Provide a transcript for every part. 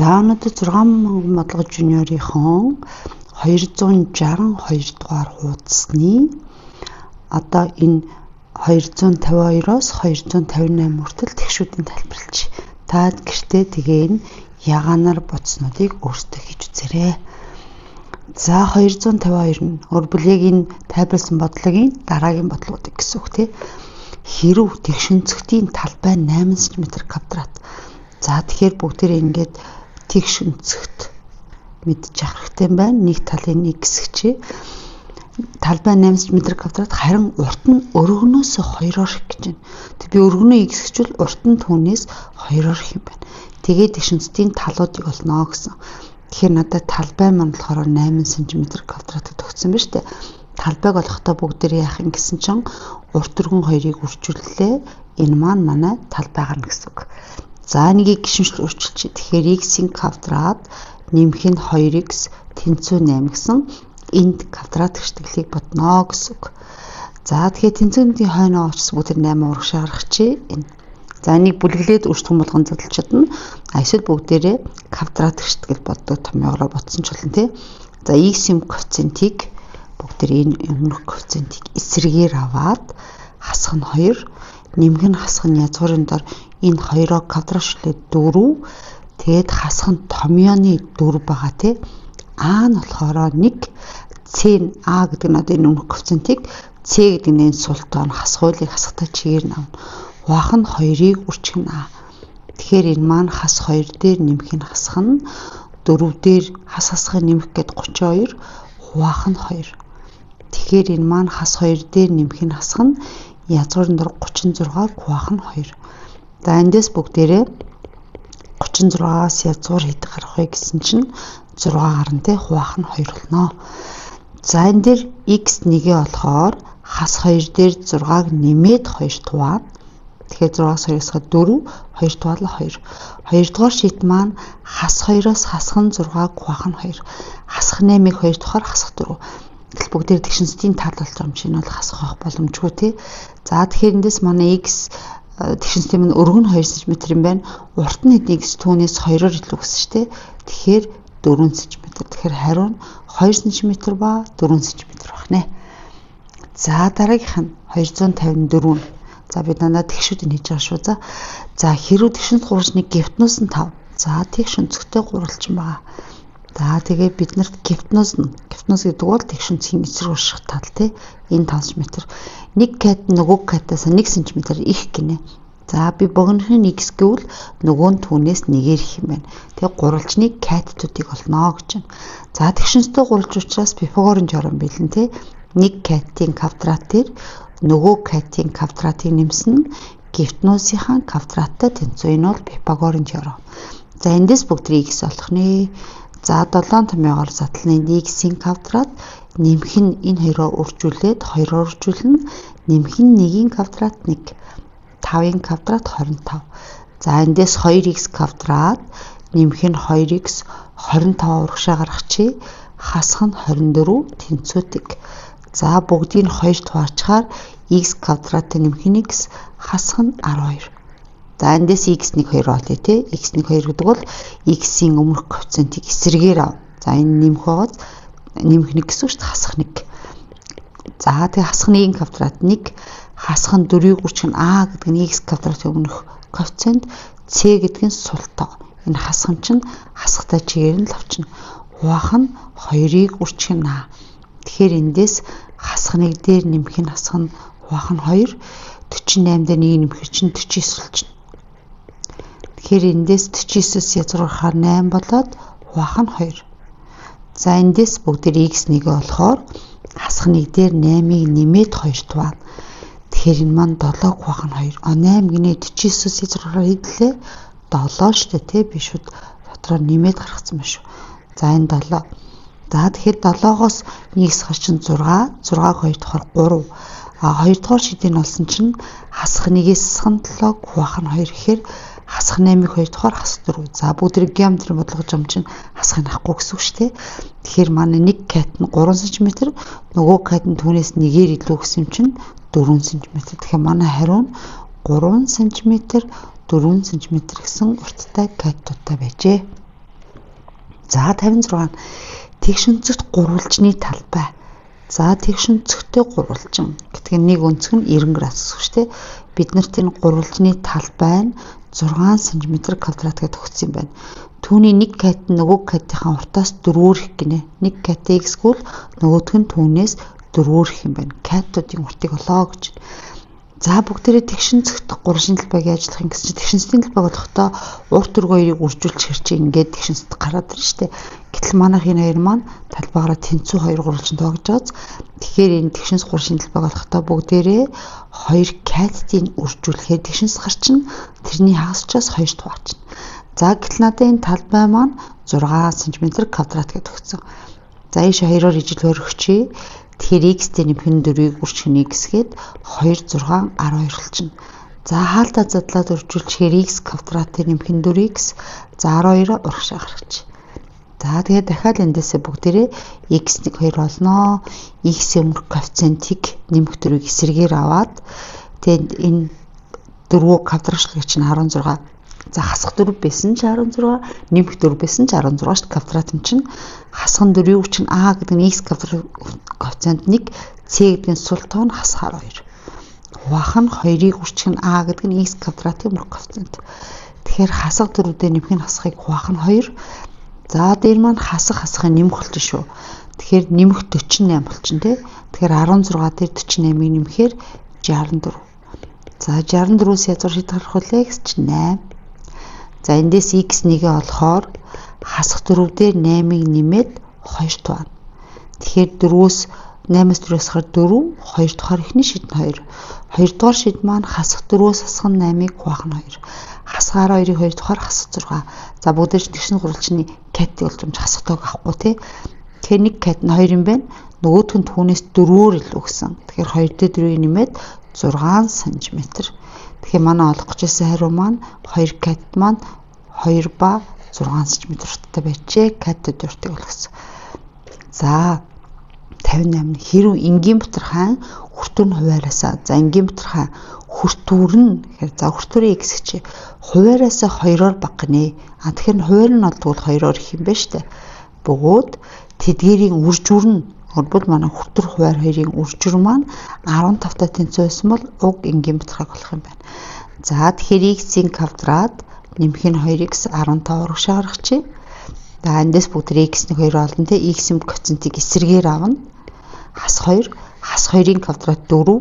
За өнөөдөр 6 бодлого жуниорынхон 262 дугаар хуудасны одоо энэ 252-оос 258 хүртэл тэгшүүдийн тайлбарлаж. Та гэртээ тэгээ энэ ягаанаар бодснуудыг өөрсдөө хийж үзээрэй. За 252 нь өөрбөл яг энэ тайлбарласан бодлогын дараагийн бодлогуудыг гэсэн үг тий. Хэрв тэгш өнцөгтийн талбай 8 см квадрат. За тэгэхээр бүгдээрээ ингээд тэгш өнцөгт мэдчих хэрэгтэй юм байна. Нэг талын нэг хэсэг чи талбай 8 см квадрат, харин урт нь өргөнөөс 2-оор их гэж байна. Тэг би өргөнөө x гэчвэл урт нь түүнээс 2-оор их юм байна. Тэгээд тэгш өнцгтийн талуудыг олно гэсэн. Тэгэхээр надад талбай маань болохоор 8 см квадрат өгсөн ба штэ. Талбайг олохдоо бүгдээр яах юм гэсэн чинь урт өргөн хоёрыг үржүүллээ. Энэ маань манай талбай гарна гэсэн үг. За нэгийг гишүүнчлэл өөрчилчих. Тэгэхээр x-ийн квадрат нэмэх нь 2x тэнцүү 8 гэсэн энд квадрат гэрчлэгийг бодно гэсэн үг. За тэгэхээр тэнцвэрийн хойноо очсон бүгд 8 урагшаа гаргачих. Энэ. За энийг бүлэглээд өртгөн болгон задлж чадна. А эсвэл бүгдээрээ квадрат гэрчлэл боддог томьёогоор бодсон ч болно тий. За x-ийн коэффициентийг бүгдээр энэ өмнөх коэффициентийг эсрэгээр аваад хасах нь 2, нэмэх нь хасах нь язгуурын дор энэ 2-оо квадрат шүлээ 4, тэгээд хасах нь томьёоны 4 байгаа тий. А нь болохоор 1, C нь А гэдэг нь одоо энэ өмнөх коэффициентийг, C гэдэг нь энэ сул тоон хасах хуулийг хасахтай чигээр нь авна. Хуваах нь 2-ыг үрчих нь А. Тэгэхээр энэ маань хас 2 дээр нэмэх нь хасах нь 4 дээр хас хасахыг нэмэх гээд 32 хуваах нь 2. Тэгэхээр энэ маань хас 2 дээр нэмэх нь хасах нь язгуурын дор 36-г хуваах нь 2. За эндээс бүгдээрээ 36-аас язгуур хэд гарах вэ гэсэн чинь 6 гарна тий, хуваах нь 2 болно. За энэ дээр x 1-ээ олохоор хас 2 дээр 6-г нэмээд 2 хуваана. Тэгэхээр 6-аас 2-аас 4, 2 хуваалаа 2. Хоёрдугаар шийд маань хас 2-оос хасах нь 6-г хуваах нь 2. Хасах 8-ыг 2 дахаар хасах 4. Гэтэл бүгдээр тэгшинцгийн тал болж байгаа юм чинь бол хасах байх боломжгүй тий. За тэгэхээр эндээс манай x тэгшинцгийн минь өргөн нь 2 см юм байна. Урт нь хэдий x түүнээс 2-оор илүү гэсэн шүү дээ. Тэгэхээр 4 см. Тэгэхээр хариу нь 2 см ба 4 см байх нэ. За дараагийнх нь 254. За би дандаа тэгшүүдийг хийж байгаа шүү. За. За хэрүү тэгшинц гурвалжны гипотенуз нь 5. За тэгш өнцөгтэй гурвалжин байгаа. За тэгээ бид нарт гипотенуз нь, гипотенуз гэдэг бол тэгш өнцгийн эсрэг урших тал тий. Энэ 5 см. Нэг кат нөгөө катаас 1 см их гинэ. За би богиных нь x гэвэл нөгөө нь түүнээс нэгээр их юм байна. Тэгээ гурвалжны катетуудыг олно гэж байна. За тэгшинцтэй гурвалж учраас Пифагорын теорем биелэн тий. Нэг катетын квадрат дээр нөгөө катетын квадратыг нэмсэн гипотенузынхаа квадраттай тэнцүү. Энэ бол Пифагорын теорем. За эндээс бүгд x олох нэ. За 7 томьёогоор задлана. Энд x-ийн квадрат нэмэх нь энэ хоёроо үржүүлээд 2-оор үржүүлнэ. Нэмэх нь 1-ийн квадрат 1. 5-ын квадрат 25. За эндээс 2x квадрат нэмэх нь 2x 25 урагшаа гаргачих. Хасах нь 24 тэнцүүдэг. За бүгдийг нь 2 хуваачихаар x квадрат нэмэх нь x хасах нь 12. За эндээс x1 2 олъё тий. x1 2 гэдэг бол x-ийн өмнөх коэффициентийг эсрэгээр ав. За энэ нэмэх байгааз нэмэх 1 гэсэн үг шүү дээ, хасах 1. За тэгээ хасах 1-ийн квадрат 1, хасах нь 4-ийг үрчих нь а гэдэг нь x квадратын өмнөх коэффициент, c гэдэг нь сул тоо. Энэ хасах нь чинь хасахтай чигээр нь л авчна. Хуваах нь 2-ыг үрчих нь а. Тэгэхээр эндээс хасах 1 дээр нэмэх нь хасах нь хуваах нь 2, 48 дээр 1 нэмэх чинь 49 болчихно. Тэгэхээр эндээс 49-өөс язгуурхаар 8 болоод хуваах нь 2. За эндээс бүгдээр x1 болохоор хасах 1 дээр 8-ыг нэмээд 2 хуваана. Тэгэхээр энэ маань 7 хуваах нь 2. А 8 гинэ 49-өөс язгуурхаар хэдлээ 7 шүү дээ тий. Би шууд дотроо нэмээд гаргацсан байна шүү. За энэ 7. За тэгэхээр 7-оос 1 хасах чинь 6, 6-г 2 дахаар 3. А 2 дугаар шидийг нь олсон чинь хасах 1-ээс хасах нь 7 хуваах нь 2 гэхээр хасах 8-ыг 2 дахаар хасах 4. За бүгд геометрийн бодлого жам чинь хасахыг авахгүй гэсэн үг шүү дээ. Тэгэхээр манай нэг кат нь 3 см, нөгөө кат нь түүнээс нэгээр илүү гэсэн юм чинь 4 см. Тэгэхээр манай хариу нь 3 см, 4 см гэсэн урттай катуудтай байжээ. За 56 нь тэгш өнцөгт гурвалжны талбай. За тэгш өнцөгтэй гурвалжин гэдэг нь нэг өнцөг нь 90 градус гэсэн үг шүү дээ. Бид нарт энэ гурвалжны талбай нь 6 см квадрат гэдэг өгсөн юм байна. Түүний нэг кат нь нөгөө катынхаа уртаас 4-өөр их гинэ. Нэг кат x гэвэл нөгөөх нь түүнээс 4-өөр их юм байна. Катуудын уртыг олоо гэж. За бүгдээрээ тэгш өнцөгт гурвалжны талбайг яаж ажиллах юм гэсэн чинь тэгш өнцгийн талбайг болохдоо урт өргөө хоёрыг үржүүлчихэр чи ингээд тэгш өнцөд гараад ирнэ шүү дээ. Гэтэл манайх энэ хоёр маань талбайгаараа тэнцүү хоёр гурвалжин тоогдож байгааз. Тэгэхээр энэ тэгш өнц гурвалжны талбайг болохдоо бүгдээрээ хоёр катетыг үржүүлэхээр тэгш өнц гарчна. Тэрний хагасчаас 2 хуваарчна. За гэтэл надад энэ талбай маань 6 см квадрат гэдэг өгсөн. За ийш хоёроор ижил хөрөгчий. Тэгэхээр x-тэй нэмэх нь 4-ийг үржих нь x гээд 2 6 12 болчихно. За хаалтаа задлаад үржүүлчихээр x квадратыг нэмэх нь 4x за 12-оо урагшаа гаргачих. За тэгээд дахиад эндээсээ бүгдээрээ x1 2 олноо. X-ийн өмнөх коэффициентийг нэмэх 4-ийг эсрэгээр аваад тэгээд энэ 4 квадратчлага чинь 16. За хасах 4 байсан ч 16, нэмэх 4 байсан ч 16 шүү дээ. Квадрат нь чинь хасах нь 4-ийг чинь а гэдэг нь x квадрат коэффициент 1, c гэдэг нь сул тоо нь хасах 12. Хуваах нь 2-ыг үрчих нь а гэдэг нь x квадратын өмнөх коэффициент. Тэгэхээр хасах 4-д нэмэх нь хасахыг хуваах нь 2. За дээр маань хасах хасахын нэмэх болчих шүү. Тэгэхээр нэмэх 48 болчихно тий. Тэгэхээр 16 дээр 48-ыг нэмэхээр 64. За 64-өөс язгуур шийдэх гарах вэ гэж чинь 8. За эндээс x1-гээ олохоор хасах 4 дээр 8-ыг нэмээд 2 туваана. Тэгэхээр 4-өөс 8-аас 4 хасахаар 4, 2 дугаар эхний шид нь 2. 2 дугаар шид маань хасах 4-өөс хасах нь 8-ыг хуваах нь 2. Хасах 12-ыг 2 дугаар хасах 6. За бүгдээр чинь тэгшин гурвалжны катыг болж юм хасах тоог авахгүй тий. Тэгэхээр нэг кат нь 2 юм байна. Нөгөөх нь түүнээс 4-өөр илүү гэсэн. Тэгэхээр 2 дээр 4-ыг нэмээд 6 см. Тэгэхээр манай олох гэж байсан хариу маань 2 кат маань 2 ба 6 см урттай байжээ. Катууд уртыг олгосон. За 58 хэрв энгийн бутархайн хүртүүр нь хуваараасаа. За энгийн бутархайн хүртүүр нь гэхээр за хүртүүрийн x гэж хуваараасаа 2-оор бага гинэ. А тэгэхээр хуваар нь олдвол 2-оор их юм байна штэ. Бөгөөд тэдгээрийн үржүр нь Өөрөлдвөл манай хүртүр хуваар хоёрын үржүр маань 15-тай тэнцүү байсан бол уг энгийн бутархайг олох юм байна. За тэгэхээр x-ийн квадрат нэмэх нь 2x 15 урагшаа гаргачих. За эндээс бүгд x-ний 2 олно те x-ийн коэффициентийг эсрэгээр авна. Хас 2, хас 2-ын квадрат 4.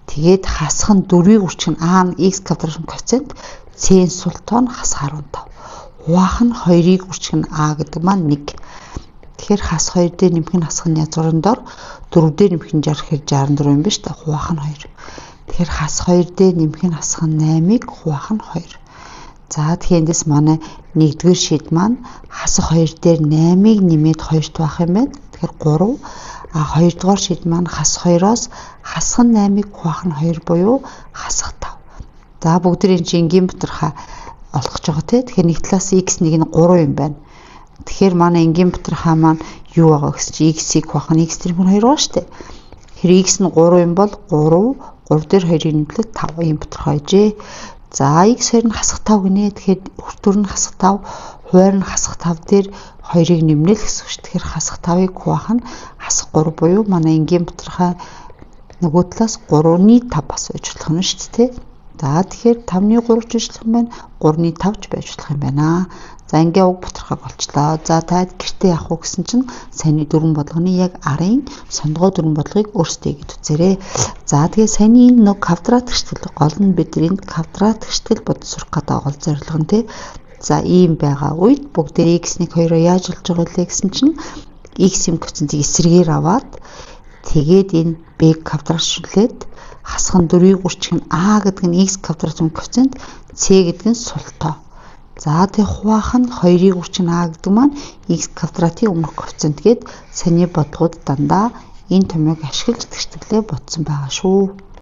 Тэгээд хасах нь 4-ийг үрчих нь а нь x квадратын коэффициент, c-ийн сул тоо нь хас 15. Хуваах нь 2-ыг үрчих нь а гэдэг маань 1. Тэгэхээр хас 2 дээр нэмэх нь хасах нь язгуурын дор 4 дээр нэмэх нь 60 гэхээр 64 юм ба шүү дээ. Хуваах нь 2. Тэгэхээр хас 2 дээр нэмэх нь хасах нь 8-ыг хуваах нь 2. За тэгэхээр эндээс манай нэгдүгээр шид маань хасах 2 дээр 8-ыг нэмээд 2 хуваах юм байна. Тэгэхээр 3. А хоёрдугаар шид маань хас 2-оос хасах нь 8-ыг хуваах нь 2 буюу хасах 5. За бүгд энэ чинь энгийн бутархай олох гэж байгаа тий. Тэгэхээр нэг талаас x1 нь 3 юм байна. Тэгэхээр манай энгийн бутархай маань юу байгаа гэсэн чи x-ийг хуваах нь x тэр нь 2 байгаа шүү дээ. Тэгэхээр x нь 3 юм бол 3 3 дээр 2-ыг нэмлээд 5 ийм бутархай байжээ. За x2 нь хасах 5 гинэ. Тэгэхээр хүртүүр нь хасах 5, хуваар нь хасах 5 дээр 2-ыг нэмнэ л гэсэн үг шүү. Тэгэхээр хасах 5-ыг хуваах нь хасах 3 буюу манай энгийн бутархай нөгөө талаас 3-ны 5 бас байж болох нь шүү дээ. За тэгэхээр 5-ны 3 ч ажиллах юм байна, 3-ны 5 ч байж болох юм байна. За ингээ уг бутархайг олчлоо. За та гэртээ явах уу гэсэн чинь саяны дөрвөн болгоны яг арын сондгой дөрвөн болгыг өөрсдөө ингэж үзээрэй. За тэгээ саяны энэ нэг квадрат гэртэл гол нь бид энд квадрат гэртэл бодож сурах гэдэг гол зорилго нь тий. За ийм байгаа үед бүгдээ x-ийг 2-оо яаж олж байгаа вэ гэсэн чинь x-ийн коэффициентийг эсрэгээр аваад тэгээд энэ b квадратшүүлээд хасах нь 4-ийг үрчих нь а гэдэг нь x квадратын коэффициент, c гэдэг нь сул тоо. За тэг хуваах нь 2-ыг үрчих нь а гэдэг маань x квадратын өмнөх коэффициент гээд саяны бодлогод дандаа энэ томьёог ашиглаж тэгштэглээ бодсон байгаа шүү.